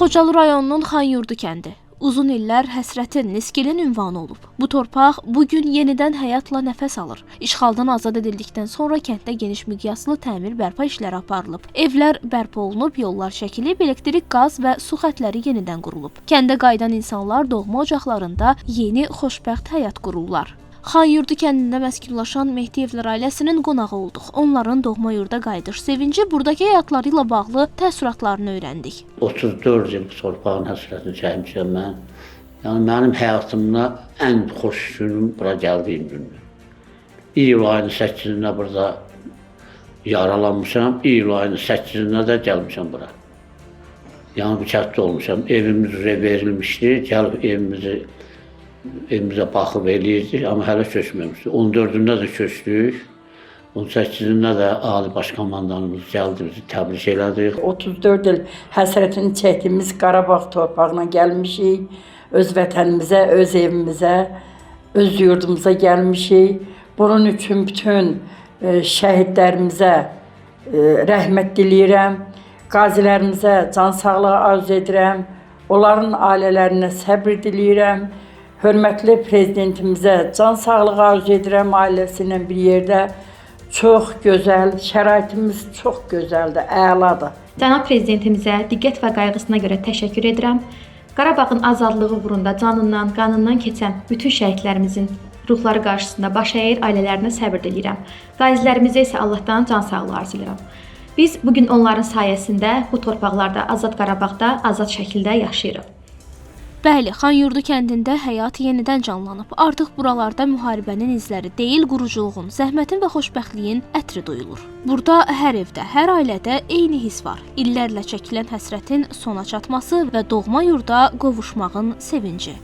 Xocalı rayonunun Xanyurdu kəndi uzun illər həsrətin, niskilin ünvanı olub. Bu torpaq bu gün yenidən həyatla nəfəs alır. İşğaldan azad edildikdən sonra kənddə geniş miqyaslı təmir bərpa işləri aparılıb. Evlər bərpa olunub, yollar çəkilib, elektrik, qaz və su xətləri yenidən qurulub. Kəndə qayıdan insanlar doğma ocaqlarında yeni xoşbəxt həyat qururlar. Xanyurdu kəndində məskunlaşan Mehdiyevlər ailəsinin qonağı olduq. Onların doğma yurda qayıdış sevinci, buradakı həyatları ilə bağlı təəssüratlarını öyrəndik. 34 il bu torpağın həsrətini çəkmişəm mən. Yəni mənim həyatımda ən xoş günüm bura gəldiyim gündür. İyul ayının 8-də burada yaralanmışam, iyul ayının 8-də də gəlmişəm bura. Yəni bu kənddə olmuşam. Evimiz verilmişdi, gəlib evimizə baxıb eləyirdik, amma hələ köçməmişdik. 14-ündə də köçdük. 18-də də Ali Baş Komandanımız gəldi, bizi təbrik elədi. 34 il həsrətini çəkdiyimiz Qarabağ torpağına gəlmişik. Öz vətənimizə, öz evimizə, öz yurdumuza gəlmişik. Bunun üçün bütün şəhidlərimizə rəhmət diləyirəm. Qazilərimizə can sağlığı arzu edirəm. Onların ailələrinə səbir diləyirəm. Hörmətli prezidentimizə can sağlığı arzu edirəm ailəsi ilə bir yerdə. Çox gözəl, şəraitimiz çox gözəldir, əladır. Cənab prezidentimizə diqqət və qayğısına görə təşəkkür edirəm. Qarabağın azadlığı uğrunda canından, qanından keçən bütün şəhidlərimizin ruhları qarşısında baş əyir, ailələrinə səbir diləyirəm. Qazilərimizə isə Allahdan can sağlığı arzulayıram. Biz bu gün onların sayəsində bu torpaqlarda, azad Qarabağda azad şəkildə yaşayırıq. Bəli, Xanyurdu kəndində həyat yenidən canlanıb. Artıq buralarda müharibənin izləri deyil, quruculuğun, zəhmətin və xoşbəxtliyin ətri duyulur. Burada hər evdə, hər ailədə eyni his var. İllərlə çəkilən həsrətin sona çatması və doğma yurda qovuşmağın sevinci.